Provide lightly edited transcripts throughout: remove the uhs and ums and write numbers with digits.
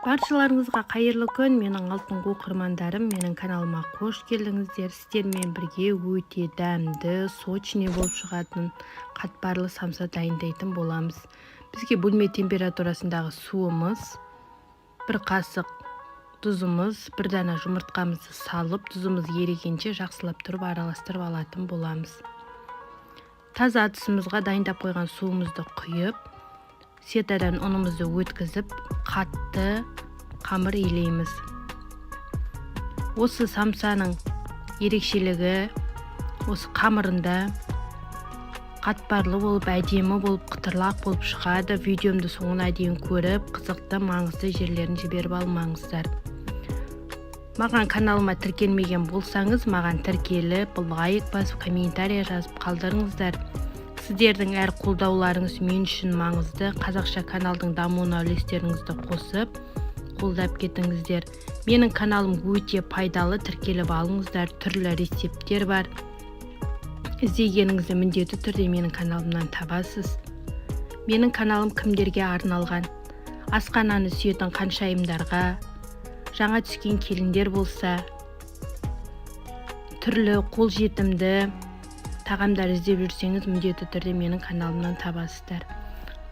Баршаларыңызға қайырлы күн, менің алтын оқырмандарым, менің каналыма қош келдіңіздер. Сіздермен бірге өте дәмді, сочный болып шығатын қатпарлы самса дайындайтын боламыз. Бізге бөлме температурасындағы суымыз, бір қасық тұзымыз, бір дана жұмыртқамызды салып, тұзымыз ерігенше жақсылап тұрып араластырып алатын боламыз. Таза ыдысымызға дайындап қойған суымызды құйып, сетадан ұнымызды өткізіп, қатты қамыр илейміз. Осы самсаның ерекшелігі осы қамырында қатпарлы болып, әдемі болып, қытырлақ болып шығады. Видеомды соңына дейін көріп, қызықты, маңызды жерлерін жіберіп алмаңыздар. Маған каналыма тіркелмеген болсаңыз, маған тіркеліп, лайк басып, комментария жазып қалдырыңыздар. Сіздердің әр қолдауларыңыз мен үшін маңызды. Қазақша каналдың дамуына үлестеріңізді қосып, қолдап кетіңіздер. Менің каналым өте пайдалы, тіркеліп алыңыздар. Түрлі рецепттер бар. Іздегеніңізді міндетті түрде менің каналымнан табасыз. Менің каналым кімдерге арналған? Асхананы сүйетін қаншайымдарға, жаңа түскен келіндер болса, түрлі қолжетімді тағамдар іздеп жүрсеңіз, міндетті түрде менің каналымнан табасыздар.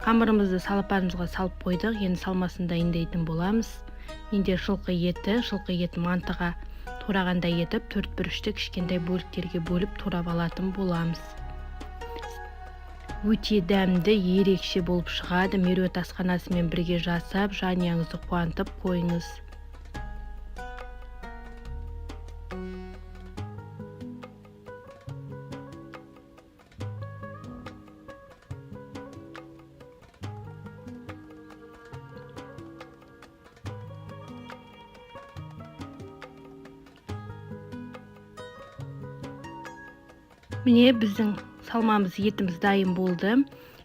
Қамырымызды салапанымызға салып қойдық. Енді салмасын дайындайтын боламыз. Менде жылқы еті, жылқы етін мантыға турағандай етіп, төрт бұрышты кішкентай бөліктерге бөліп турап алатын боламыз. Өте дәмді, ерекше болып шығады. Меруерт асханасымен бірге жасап, жанұяңызды қуантып қойыңыз. Міне біздің салмамыз, етіміз дайын болды.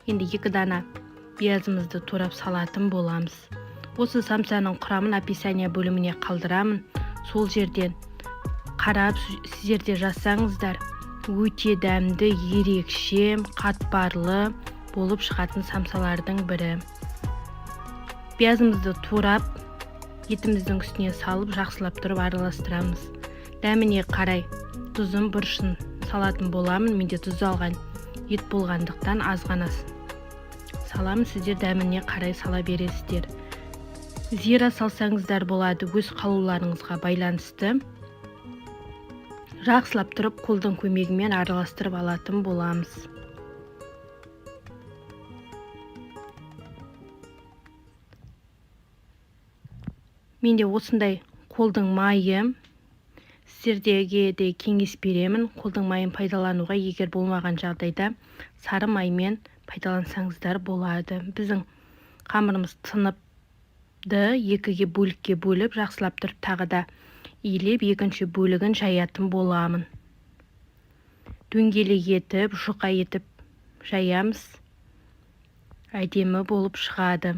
Енді 2 дана пиязымызды турап салатын боламыз. Осы самсаның құрамын описание бөліміне қалдырамын. Сол жерден қарап сіздер де жазсаңыздар, өте дәмді, ерекше, қатпарлы болып шығатын самсалардың бірі. Пиязымызды турап, етіміздің үстіне салып, жақсылап тұрып араластырамыз. Дәміне қарай тұзын, бұрышын салатын боламын. Менде тұз алған ет болғандықтан аз ғана саламын, сіздер дәміне қарай сала бересіздер. Зира салсаңыздар болады, өз қалауларыңызға байланысты. Жақсылап тұрып қолдың көмегімен араластырып алатын боламыз. Менде осындай қолдың майы. Сіздерге де кеңес беремін, қолдың майын пайдалануға, егер болмаған жағдайда сары маймен пайдалансаңыздар болады. Біздің қамырымыз тыныпты, екіге бөлікке бөліп, жақсылап тұрып тағы да илеп, екінші бөлігін жаятын боламын. Дөңгелек етіп, жұқа етіп жаямыз. Әдемі болып шығады.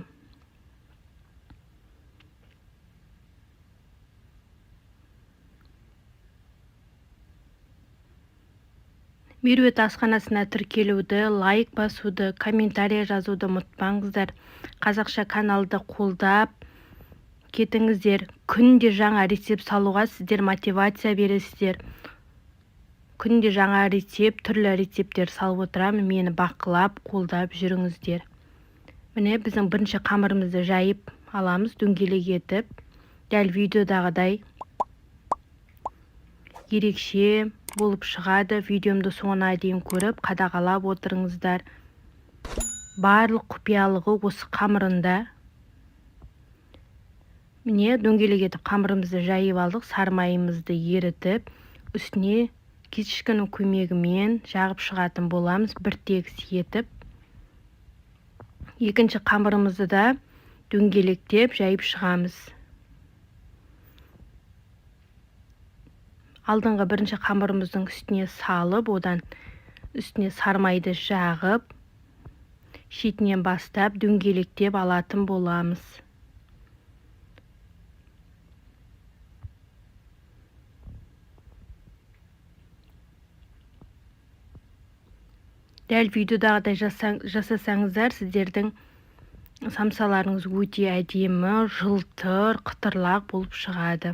Меруерт асханасына тіркелуді, лайк басуды, комментария жазуды ұмытпаңыздар. Қазақша каналды қолдап кетіңіздер. Күнде жаңа рецепт салуға сіздер мотивация бересіздер. Күнде жаңа рецепт, түрлі рецепттер салып отырамын. Мені бақылап, қолдап жүріңіздер. Міне біздің бірінші қамырымызды жайып аламыз, дөңгелек етіп. Дәл видеодағыдай ерекше болып шығады. Видеомды соңына дейін көріп, қадағалап отырыңыздар. Барлық құпиялығы осы қамырында. Міне дөңгелек етіп қамырымызды жайып алдық. Сары майымызды ерітіп, үстіне кисточканың көмегімен жағып шығатын боламыз, бір тегіс етіп. Екінші қамырымызды да дөңгелектеп жайып шығамыз. Алдыңғы бірінші қамырымыздың үстіне салып, одан үстіне сары майды жағып, шетінен бастап дөңгелектеп алатын боламыз. Дәл видеодағыдай жасасаңыздар, сіздердің Самсаларыңыз өте әдемі, жылтыр, қытырлақ болып шығады.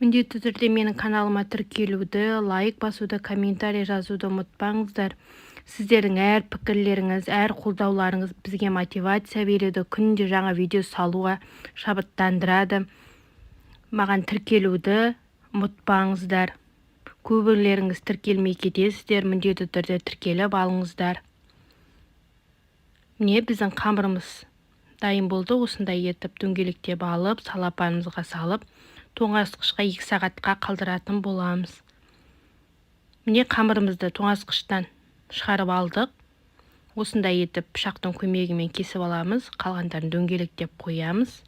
Міндетті түрде менің каналыма тіркелуді, лайк басуды, комментарий жазуды ұмытпаңыздар. Сіздердің әр пікірлеріңіз, әр қолдауларыңыз бізге мотивация береді, күнде жаңа видео салуға шабыттандырады. Маған тіркелуді ұмытпаңыздар. Көбілеріңіз тіркелмей кетесіздер, міндетті түрде тіркеліп алыңыздар. Міне, біздің қамырымыз дайын болды. Осындай етіп дөңгелектеп алып, салапанымызға салып, тоңазытқышқа 2 сағатқа қалдыратын боламыз. Міне, қамырымызды тоңазытқыштан шығарып алдық. Осындай етіп пышақтың көмегімен кесіп аламыз, қалғандарын дөңгелектеп қоямыз.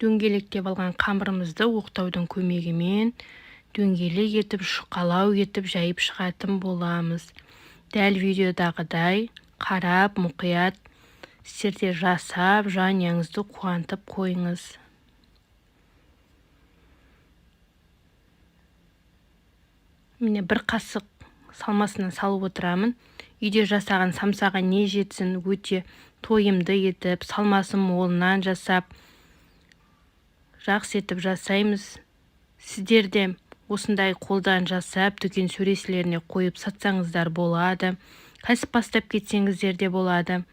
Дөңгелектеп алған қамырымызды оқтаудың көмегімен дөңгелек етіп, жұқалау етіп жайып шығатын боламыз. Дәл видеодағыдай қарап, мұқият сіздер де жасап, жанұяңызды қуантып қойыңыз. Міне, бір қасық салмасынан салып отырамын. Үйде жасаған самсаға не жетсін, өте тойымды етіп, салмасын молынан жасап, жақсы етіп жасаймыз. Сіздер де осындай қолдан жасап, дүкен сөрелеріне қойып сатсаңыздар болады. Кәсіп бастап кетсеңіздер де болады.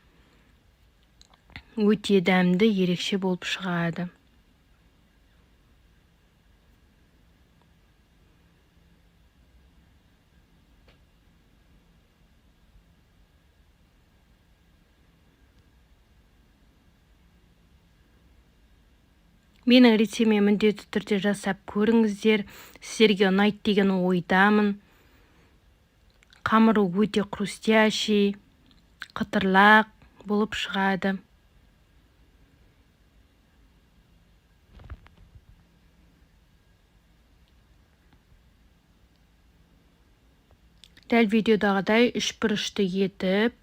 Өте дәмді, ерекше болып шығады. Менің рецептіме міндетті түрде жасап көріңіздер. Сіздерге ұнайды деген ойдамын. Қамыры өте хрустящий, қытырлақ болып шығады. Дәл видеодағыдай үш бұрышты етіп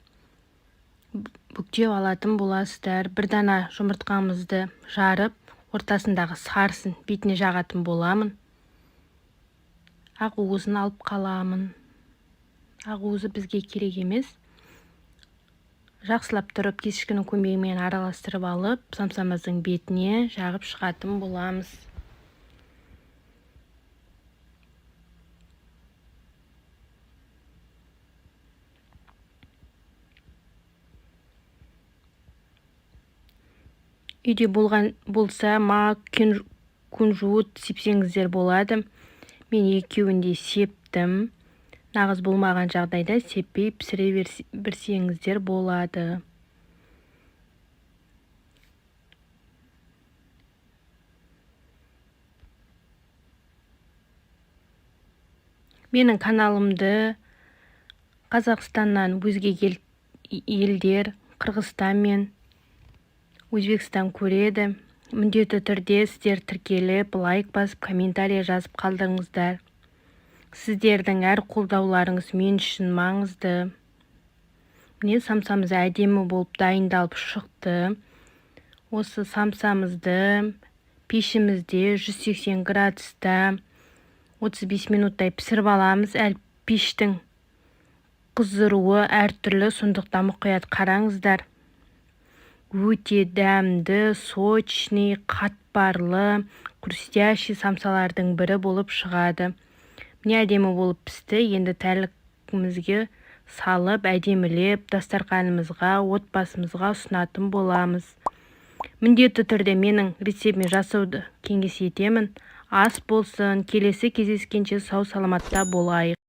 бүктеп алатын боласыздар. Бір дана жұмыртқамызды жарып, ортасындағы сарысын бетіне жағатын боламын. Ақ уызын алып қаламын. Ақ уызы бізге керек емес. Жақсылап тұрып кешкінің көмегімен араластырып алып, самсамыздың бетіне жағып шығатын боламыз. Үйде болған болса, мак, кунжут сепсеңіздер болады. Мен екеуін де септім. Нағыз болмаған жағдайда сеппей пісіре берсеңіздер болады. Менің каналымды Қазақстаннан өзге елдер, Қырғызстан мен Өзбекстан көреді. Міндетті түрде сіздер тіркеліп, лайк басып, комментарий жазып қалдырыңыздар. Сіздердің әр қолдауларыңыз мен үшін маңызды. Міне, самсамыз әдемі болып дайындалып шықты. Осы самсамызды пешімізде 180 градуста 35 минуттай пісіріп аламыз. Әл пештің қыздыруы әртүрлі, сондықтан мұқият қараңыздар. Өте дәмді, сочный, қатпарлы, хрустящий самсалардың бірі болып шығады. Міне, әдемі болып пісті. Енді тәлімізге салып, әдемілеп дастарханымызға, отбасымызға ұсынатын боламыз. Міндетті түрде менің рецептіме жасауды кеңес етемін. Ас болсын. Келесі кездескенше сау саламатта болайық.